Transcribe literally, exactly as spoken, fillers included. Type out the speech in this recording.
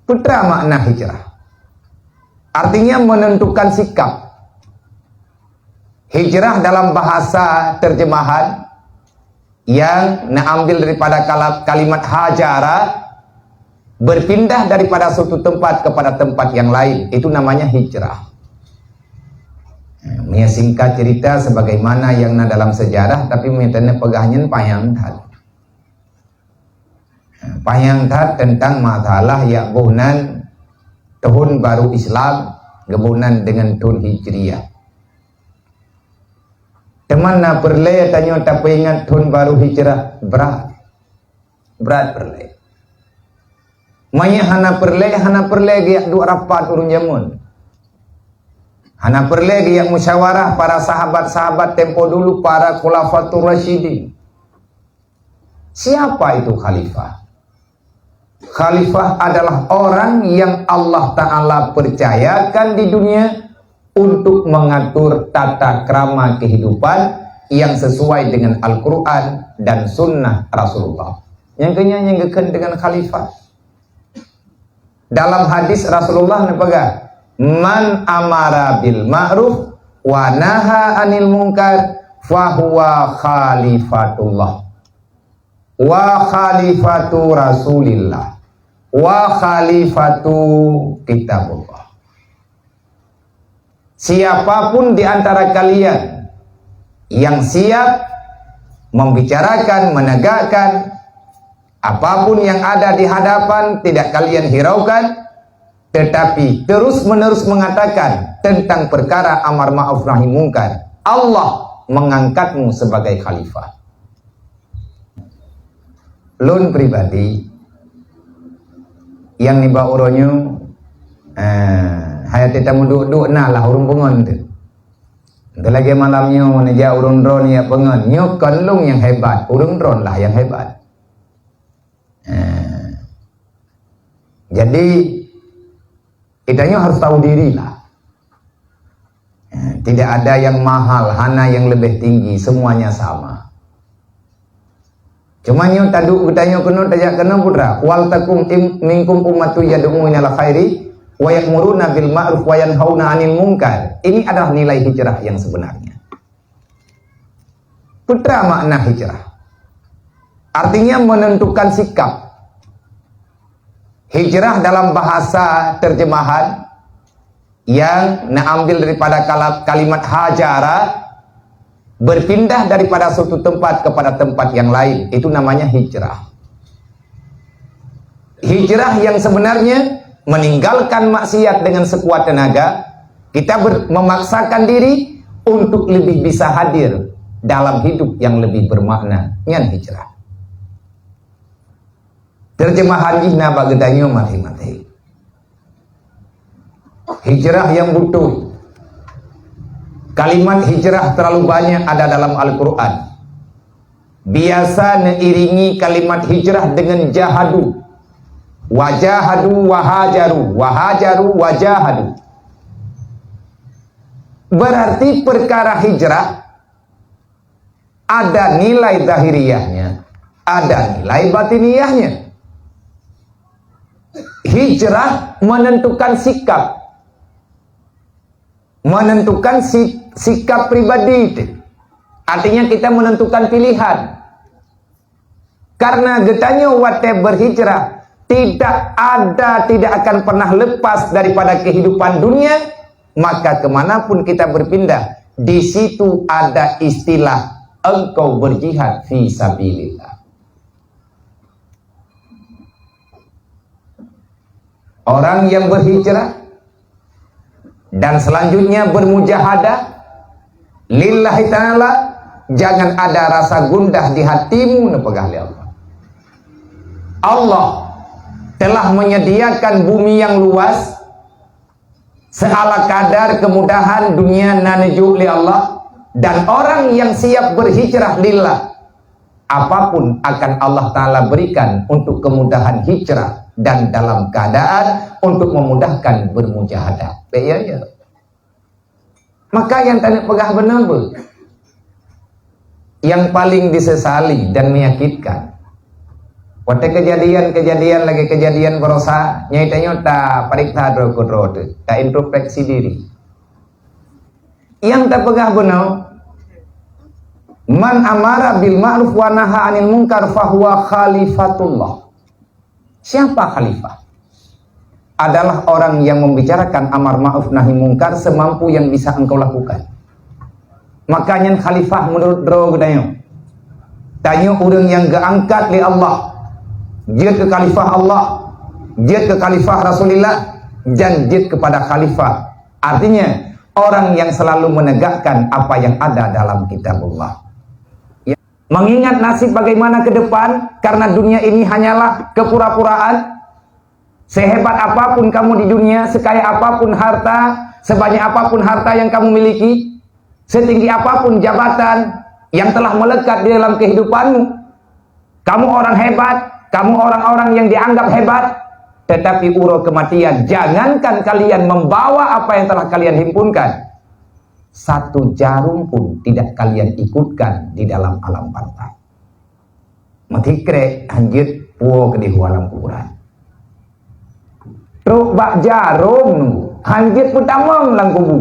Peue makna hijrah? Artinya menentukan sikap. Hijrah dalam bahasa terjemahan yang na ambil daripada kala-, kalimat hajara, berpindah daripada suatu tempat kepada tempat yang lain, itu namanya hijrah. Nah, meunyoe singkat cerita sebagaimana yang na dalam sejarah, tapi meunyoe tapeugah nyan panyang that. Panyang that teuntang masalah jak boh nan thon barô Islam geuboh nan deungon thon Hijriah. Teuma na peureulée tanyoe tapeuingat thon barô Hijrah? Brat. Brat peureulée. Meunyoe hana peureulée, hana peureulée geujak duek rapat ureuëng jameun. Hana peureulée geujak musyawarah para sahabat-sahabat tempo dulu, para khulafatur rasyidin. Siapa itu khalifah? Khalifah adalah orang yang Allah Ta'ala percayakan di dunia untuk mengatur tata krama kehidupan yang sesuai dengan Al-Quran dan Sunnah Rasulullah. Nyang keu nyan nyang geukheun deungon khalifah. Dalam hadis Rasulullah neupeugah, "Man amara bil ma'ruf wa naha anil munkar fahuwa khalifatullah." Wa khalifatu Rasulillah, wa khalifatu kitabullah. Siapapun di antara kalian yang siap membicarakan, menegakkan apapun yang ada di hadapan, tidak kalian hiraukan, tetapi terus-menerus mengatakan tentang perkara amar ma'ruf nahi mungkar, Allah mengangkatmu sebagai khalifah. Lôn pribadi, nyang nibak uroe nyoe, eh, hai até tameuduek-duek na lah ureuëng peungon teuh. Entah lagée malam nyoe neujak ureuëng droeneuh nyang peungon. Nyoe kon lôn nyang hebat, ureuëng droeneuh lah nyang hebat. Eh, jadi, kita nyoe harus tahu diri lah. Eh, tidak ada yang mahal, hana yang lebih tinggi, semuanya sama. Cuma nyoe taduek geutanyoe keunoe, tajak keunoe putra. "Wal takum im-, minkum ummatu yad'una ilal khairi wa ya'muruna bil ma'ruf wa yanhauna 'anil munkar." Ini adalah nilai hijrah yang sebenarnya. Peue makna hijrah? Artinya menentukan sikap. Hijrah dalam bahasa terjemahan yang na ambil daripada kala-, kalimat hajara, berpindah daripada suatu tempat kepada tempat yang lain, itu namanya hijrah. Hijrah yang sebenarnya meninggalkan maksiat dengan sekuat tenaga, kita ber-, memaksakan diri untuk lebih bisa hadir dalam hidup yang lebih bermakna, nyan hijrah. Terjemahan jih na bak geutanyoe maté-maté. Hijrah yang beutôi. Kalimat hijrah terlalu banyak ada dalam Al-Quran. Biasa neuiringi kalimat hijrah dengan jahadu. Wajahadu, wahajaru, wahajaru, wajahadu. Berarti perkara hijrah ada nilai zahiriyahnya, ada nilai batiniyahnya. Hijrah menentukan sikap, menentukan si-, sikap pribadi itu. Artinya kita menentukan pilihan. Karena geutanyoe watée berhijrah, tidak ada, tidak akan pernah lepas daripada kehidupan dunia, maka kemanapun kita berpindah, di situ ada istilah engkau berjihad fi sabilillah. Orang yang berhijrah dan selanjutnya bermujahadah lillahi ta'ala, jangan ada rasa gundah di hatimu, neupeugah lé Allah. Allah telah menyediakan bumi yang luas, seala kadar kemudahan dunia na neujok lé Allah, dan orang yang siap berhijrah lillah, apapun akan Allah Ta'ala berikan untuk kemudahan hijrah dan dalam keadaan untuk memudahkan bermujahadah. Baik, ya, ya. Maka yang taneuk peugah beuna beuh, yang paling disesali dan menyakitkan, Watée keujadian-keujadian lagée keujadian barosa, nyoe tanyoe tapareksa droe keudroe teuh, taintrospeksi diri. Nyang tapeugah bunoe, "Man amara bil ma'ruf wa naha 'anil munkar fahuwa khalifatullah." Siapa khalifah? Adalah orang yang membicarakan amar ma'ruf nahi mungkar semampu yang bisa engkau lakukan. Maka nyan khalifah menurut droe geutanyoe. Tanyoe ureuëng nyang geuangkat lé Allah, jeuet keu khalifah Allah, jeuet keu khalifah Rasulullah, dan jeuet kepada khalifah. Artinya, orang yang selalu menegakkan apa yang ada dalam kitabullah. Ya. Mengingat nasib bagaimana ke depan, karena dunia ini hanyalah kepura-puraan. Sehebat apapun kamu di dunia, sekaya apapun harta, sebanyak apapun harta yang kamu miliki, setinggi apapun jabatan yang telah melekat di dalam kehidupanmu, kamu orang hebat, kamu orang-orang yang dianggap hebat, tetapi uroe kematian, jangankan kalian membawa apa yang telah kalian himpunkan, satu jarum pun tidak kalian ikutkan di dalam alam partai. Meusikrek hanjeuet puwoe keudeh lam kuburan. Trok bak jarom nunggu, hanjeuet peutamong lam kubu.